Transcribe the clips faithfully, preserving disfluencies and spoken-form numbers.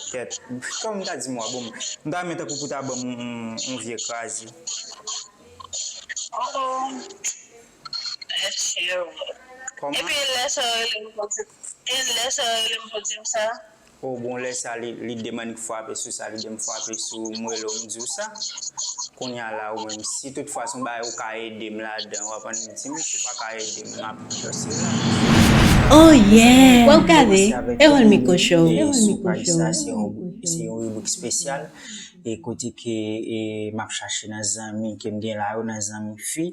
Kèt, kòman m ta di m w a bon? M ta renmen tankou pou ta ban m yon, yon, yon vye kraze. Oh, oh. Ed Sheeran. Kòman? Epi lè sa yo rele m pou di, e lè sa yo rele m pou di m sa. O bon, lè sa li, li de m annik frape sou sa, li de m frape sou m rele w m di w sa. Kounye a la ou menm, si tout fwa se yon bagay ou ka ede m ladan, w ap annik di m, si w pa ka ede m, m ap just relax. Oh yeah! Wè w gade, Erol Miko Show. Erol Miko Show. Sa se yon, se yon ribrik espesyal e kote ke e, m ap chache nan zanmi ke m gen la yo, nan zanmi fi,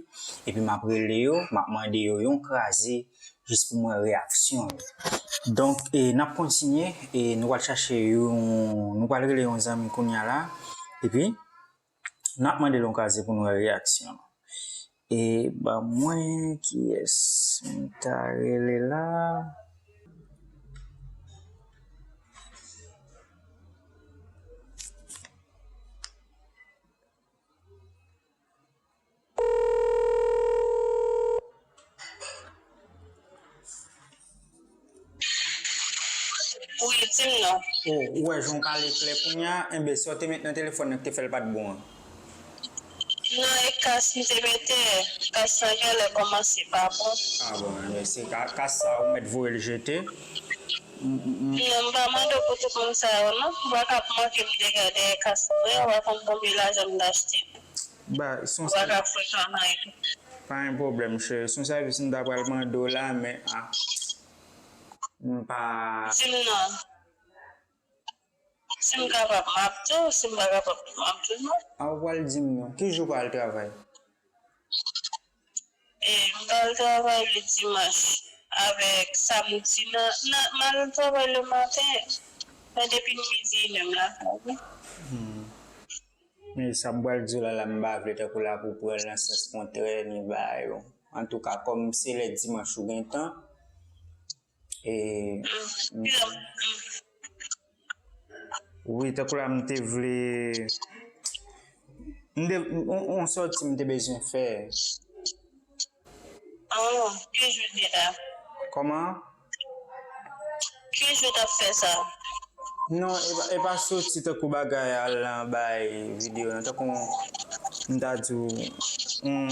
epi m ap rele yo, m ap mande yo yon kraze jis pou m wè reyaksyon yo. Donk, e, n ap kontinye, e, nou pral chache yon, nou pral rele yon zanmi kounye a la, epi n ap mande l yon kraze pou nou wè reyaksyon. E ban mwen kiyès m ta rele la. Wi, di m non. O, ou wè jan w pale klè kounye a, enben sa w te met nan telefòn nan ki te fè l pa t bon an. Non, e kas m te mete, kas lan genlè kòmanse pa bon. A bon, enben se ka, kas sa ou mèt voye l jete. M, m, m, Non, m pa mande w pou tout moun sa yo non. Ou pa ka ap manke m dega dèyè kas mwen, ou pa konn konbyen lajan m t achte. Ba, se yon Ou pa ka frekan anyen. Pa gen pwoblèm, cheri. Se yon sèvis m ta pral mande w la, men a. M pa. Di m non. Si m kapab, m ap di w. Si m pa kapab, m ap di w non. A, ou pral di m non. Ki jou w pral travay? E m pral travay le dimanch avèk samdi nan, nan, m al travay le maten. Men depi midi, inè m lakay wi. Hmm. Men sa m pral di w la, la m pa vle tankou la pou pran l nan sans kontrè, ni bagay yo. Antouka, kòm se lè dimanch ou gen tan, e, Mm. wi, tankou la m te vle, m te, on, on sòti m te bezwen fè. Oh, ki jou w te la? Kòman? Ki jou w t ap fè sa? Non, e pa, e pa soti tankou bagay al nan bay videyo, non. Tankou m ta di w, yon,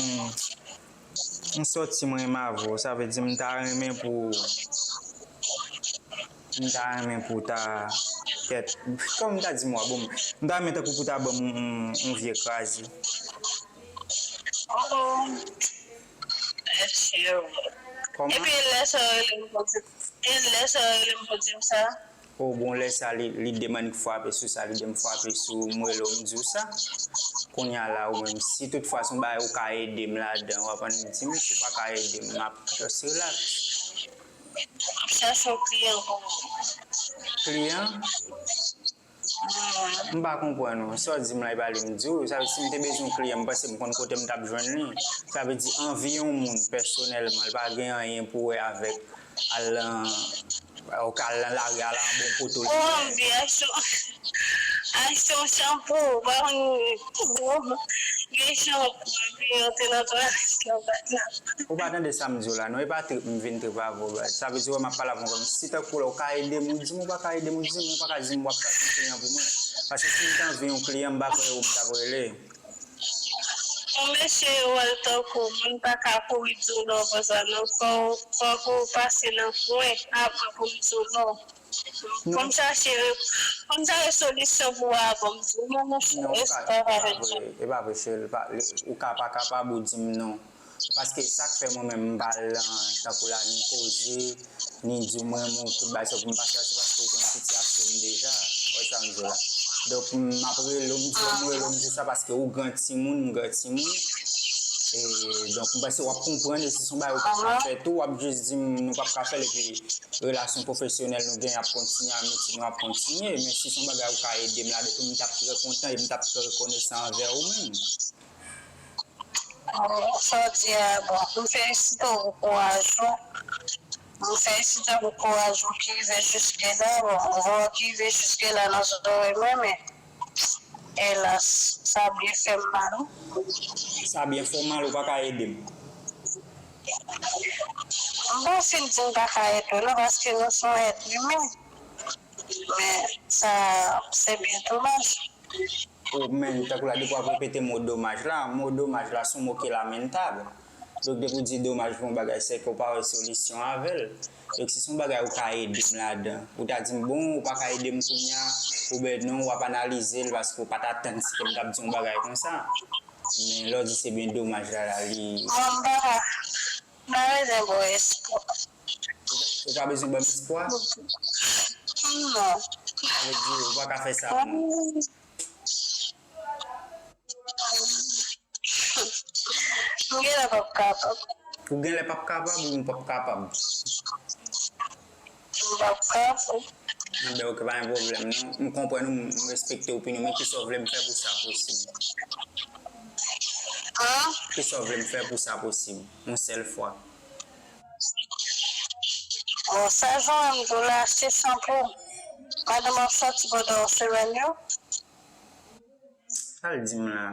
yon sòti mwen menm avè w. Sa vle di m ta renmen pou, m ta renmen pou ta, kèt, kòman m ta di m w a bon, m ta renmen tankou pou ta ban m yon, yon, yon vye kraze. Oh, oh. Ed Sheeran. Kòman? Epi lè sa yo rele m pou di, e lè sa yo rele m pou di m sa. O bon, lè sa li, li de m annik frape sou sa, li de m frape sou m rele w m di w sa. Kounye a la ou menm, si tout fwa se yon bagay ou ka ede m ladan, w ap annik di m, si w pa ka ede m, m ap just relax. M ap chache yon kliyan pou ou. Kliyan? M pa konprann ou. Sa w di m la, e pa li m di w. Sa vle si m te bezwen yon kliyan, m panse m konn kote m t ap jwenn li. Sa vle di anvi yon moun pèsonèlman, li pa gen anyen pou wè avèk al nan, ou ka al nan lari, al anba yon poto. Ou anvi achte, achte yon chanpou, ou pa konn gen chanpou, epi antre nan twalèt la, bat la. Ou pa tande sa m di w la, non, e pa trip m vin trip avè w, baz. Sa vle di, wè, m ap pale avè w kòm si tankou la, ou ka ede m, ou di m, ou pa ka ede m, ou di m, ou pa ka di m, w ap chache yon kliyan pou mwen. Paske si m t anvi yon kliyan, m pa kwè ou m t ap rele. Yon mesye wè l tankou moun pa ka kouri di w non konsa non. Fò, fòk ou pase nan kwen avan pou m di w non. Pou m chache, pou m chache solisyon pou w avan m di w non, monchè. Non, ou E ka, sa e pa pa fè vre, e pa vre, cheri, pa, ou ka pa kapab ou di m non. Paske sa k fè mwen menm m pa al nan, tankou la, ni koze, ni di w mwen, mwen, tout bagay sa pou m pa fè, se paske ou konn sitiyasyon m deja. Ou wè sa m di w la. Donk, m ap rele w, m di w, m rele w, m di w sa paske ou gran timoun, m gran timoun. E, donk, m panse w ap konprann, e si se yon bagay ou pa ka fè tou, w ap jis di m, nou p ap ka fè l, epi relasyon pwofesyonèl nou gen ap kontinye, amiti nou ap kontinye, men si se yon bagay ou ka ede m ladan tou, m t ap trè kontan e m t ap trè rekonesan anvè ou menm. Sa w di a bon, m felisite w pou kouraj ou. M felisite w pou kouraj ou ki rive jiske la. Bon, vwa w ki rive jiske la nan zòrèy mwen, men elas, sa byen fè m mal. Sa byen fè w mal, ou pa ka ede m. M pa fin di m pa ka ede w non, paske nou se yon èt imen. Men sa, Se byen domaj. Ou men, tankou la, depi w ap repete mo domaj la, mo domaj la se yon mo ki lamentab. Donk, depi w di domaj pou yon bagay, se ke w pa wè solisyon avè l. Donk, si se yon bagay ou ka ede m ladan, ou ta di m, bon, ou pa ka ede m kounye a, oubyen non, w ap analize l paske w pa t atann si ke m t ap di yon bagay konsa. Men lè w di se byen domaj la, la, li. Mwen m pa ka, m pa bezwen ba w espwa. Ou pa bezwen ban m espwa? Non. Sa vle di, ou pa ka fè sa pou mwen. M genlè p ap kapab. Ou genlè p ap kapab ou m p ap kapab? M p ap kapab. Enben, ok, pa gen pwoblèm, non. M konprann ou, m respekte opinyon, men kisa w vle m fè pou sa posib? An? Kisa w vle m fè pou sa posib? Yon sèl fwa. Bon, sa jan m di w la, se san pou madanm ap sòti pandan yon semèn yo. Sa l di m la?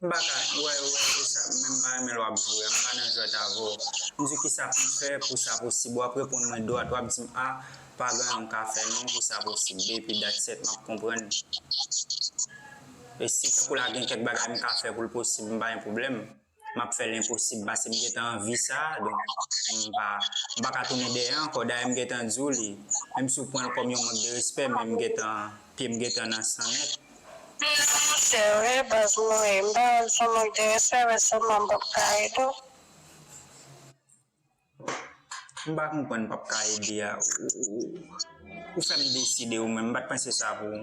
M pa ka, wè, wè, e sa, men m pa renmen lè w ap jwe a, m pa nan jwèt avè w. M di kisa pou m fè pou sa posib, w ap reponn mwen dwat, w ap di m, a, pa gen anyen w ka fè non pou sa posib, epi that's it, m ap konprann. E si tankou la gen kèk bagay m ka fè pou l posib, m pa gen pwoblèm. M ap fè lenposib paske m gentan anvi sa, donk m pa, m pa ka tounen dèyè ankò. Dayè, m gentan di w li, menm si w pran l kòm yon mank de respè, men m gentan, pye m gentan nan san nèt. Non, monchè, wi, baz mwen, m pa wè l se yon mank de respè, men sèlman m p ap ka ede w. M pa konprann, m p ap ka ede a. Ou, ou, ou, ou fè m deside ou menm, m pa t panse sa pou ou.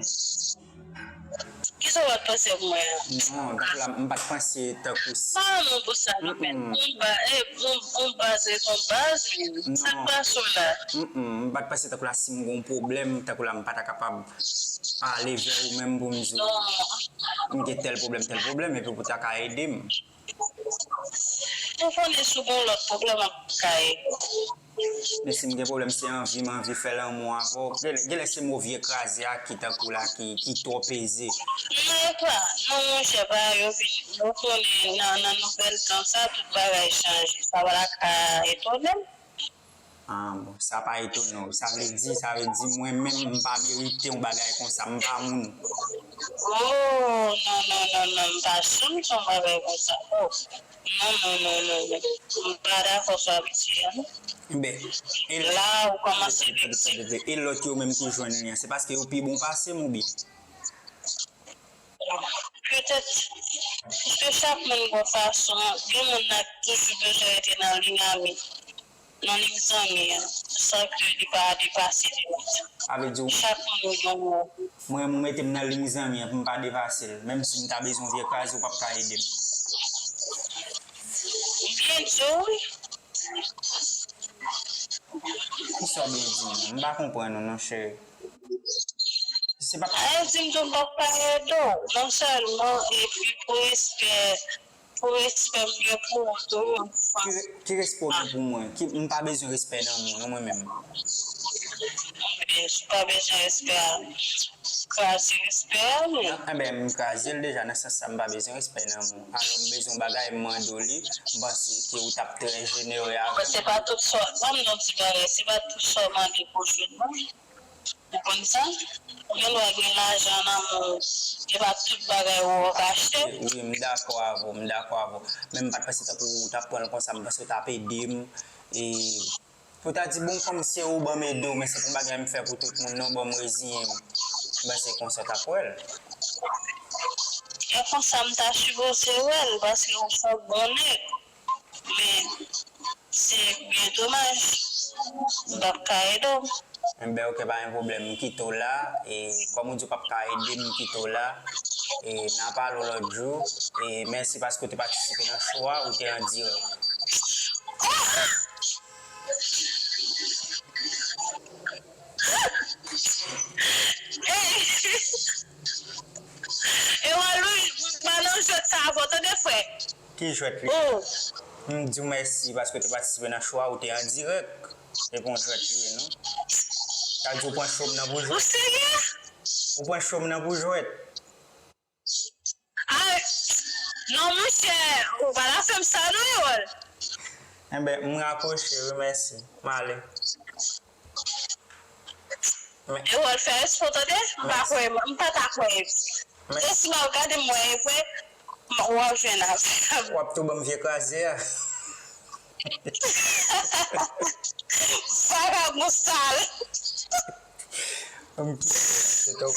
Kisa w pa t panse pou mwen an? Non, tankou la, m pa t panse tankou si. Pa non pou sa, non, men. Bon ba, eh, bon, bon baz, rezon baz, wi. Sa k pase w la? Mm, mm, m pa t panse tankou la si m gen yon pwoblèm, tankou la, m pa ta kapab ale vè ou menm pou m di w, m gen tèl pwoblèm, tèl pwoblèm, epi pou w ta ka ede m. Ou konnen si w gen yon lòt pwoblèm, m ap ka ede w. Men si m gen pwoblèm, se anvi m anvi fè lanmou avè w. Genlè, genlè se mo vye kraze a ki tankou la, ki, ki twò peze. Non, e pa, non, monchè, pa yo vin, ou konnen, nan, nan nouvèl tan sa, tout bagay chanje. Sa pa ka etone m. Ah, bon, sa pa etone w. Sa vle di, sa vle di, mwen menm, m pa merite yon bagay konsa, m pa moun. Oh, non, non, non, non, m pa janm fè yon bagay konsa. Oh, non, non, non, non, non. M pa dakò sou abitid la, non. Enben, e lòt. La, ou kòmanse vin di. E lòt yo menm ki jwenn li an, se paske yo pi bon pase m oubyen? Petèt, piske chak moun gon fason, gen moun nan ki toujou bezwen rete nan liy ami, nan liy zanmi an, san ke li pa depase limit. Sa vle di w. Chak moun gen yon. Mwen, ou mete m nan liy zanmi an pou m pa depase l, menm si m ta bezwen vye kraze, ou p ap ka ede m. Byen di w, wi. Kisa w byen di m? M pa konprann ou non, cheri. Se pa. Ay, di m tou m p ap ka ede w, non sèlman, epi pou respè, pou respè m gen pou ou tou, yon fwa. Ki re-, ki respè w gen pou mwen? Ki, m pa bezwen respè nan moun, non, mwen menm. Ebyen, si w pa bezwen respè a, kraze respè a, wi. Non, enben, m kraze l deja, nan sans sa, m pa bezwen respè nan moun. Alò, m bezwen yon bagay, m mande w li, m panse ke ou t ap trè jenere avè m. Bon, se pa tout sa, ban m yon ti bagay, se pa tout sa w mande pou jwenn, non. Ou konn sa? Ou gen dwa gen lajan nan men w, e pa tout bagay ou wè w ka achte. Wi, m dakò avè w, m dakò avè w. Men m pa t panse tankou w t ap pran l konsa, m panse w t ap ede m. E pou w ta di, bon, kòm se ou ban m ede w, men se pa yon bagay m fè pou tout moun, non, bon, m reziyen m. M panse konsa w t ap wè l. E konsa m ta sipoze wè l, paske ou se yon bon nèg. Men, se byen domaj, m p ap ka ede w. Enben, ok, pa gen pwoblèm, m kite w la. E kòm ou di w p ap ka ede m, m kite w la. E n a pale yon lòt jou. E mèsi paske w te patisipe nan show a, ou te an dirèk. E Walouj, m pa nan jwèt sa avè w, tande, frè. Ki jwèt li? Oh. M di w mèsi paske w te patisipe nan show a, ou te an dirèk. Se pa yon jwèt li ye, non. Sa di w pran show m nan pou jwèt? Ou serye? Ou pran show m nan pou jwèt? Ay, non, monchè, ou pa ta fè m sa, non, Erol. Enben, m rakwoche wi, mèsi. M ale. E w al fè espo tande? M pa kwè, m pa ta kwè. E si m al gade m wè e vre, m- w ap jwenn avè m. W ap tou ban m vye kraze a. Vagabon sal. Ban m kite se tou.